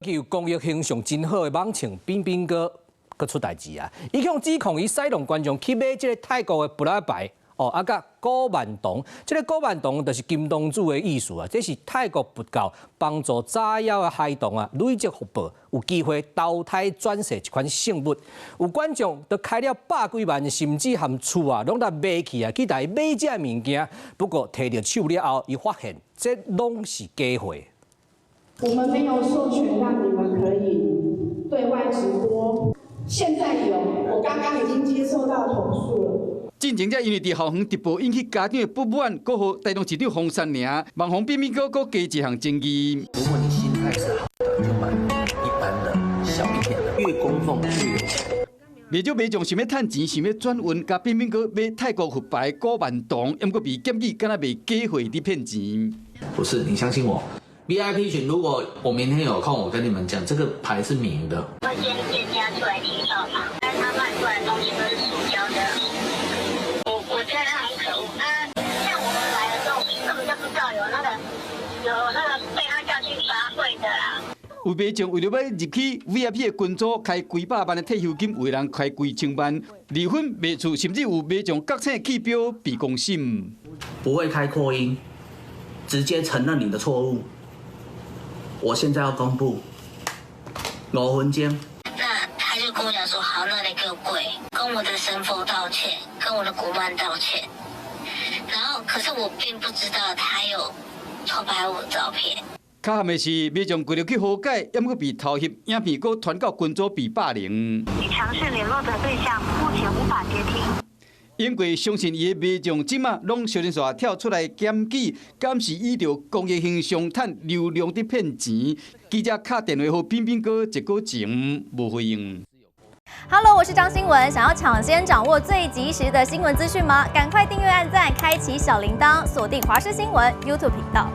有公益形象真好的網紅彬彬哥，閣出代誌啊！伊向指控伊使弄觀眾去買這个泰國的佛牌，哦，啊，佮古曼童，這个古曼童就是金童子的意思啊！這是泰國佛教幫助早夭的孩童啊，累積福報，有機會投胎轉世這款聖物。有觀眾都開了百幾萬，甚至含厝啊，攏來賣去啊，去共伊買這个物件。不過提著手了後，伊發現這攏是假貨。我們沒有授權讓你們可以對外直播，現在有，我剛剛已經接收到投訴了。進前才因為佇校園直播引起家長的不滿，閣予台中市長封殺爾，網紅彬彬哥閣加一項爭議。如果你心態是好的，就買一般的小一點的，越供奉越有錢。袂少民眾想欲趁錢，想欲轉運，共彬彬哥買泰國佛牌古曼童，毋過被檢舉，敢若賣假貨佇騙錢。不是，你相信我。VIP 群，如果我明天有空，我跟你們講，這個牌是明的。會先店家出來介紹嘛，但他賣出來的東西都是塑膠的。我覺得他很可惡。他像我們來的時候，我們根本就不知道有那個被他叫去罰跪的啦。有民眾為著欲入去 VIP 的群組，開幾百萬的退休金，有的人開幾千萬，離婚賣厝，甚至有民眾覺醒去標被公審。不會開擴音，直接承認你的錯誤。我現在要公布5分鐘。那他就跟我講說：好，那你給我跪，跟我的神佛道歉，跟我的古曼道歉。然後，可是我並不知道他有偷拍我照片。較慘的是，民眾為著去和解，猶閣被偷翕影片，閣傳到群組被霸凌。你嘗試聯絡的對象目前無法接聽。因為相信伊的民眾，這馬攏小人煞跳出來檢舉，敢是倚著公益形象趁流量佇騙錢？記者敲電話予彬彬哥，一個鐘無回應。 Hello，我是張新聞，想要搶先掌握最及時的新聞資訊嗎？趕快訂閱、按讚、開啟小鈴鐺，鎖定華視新聞 YouTube 頻道。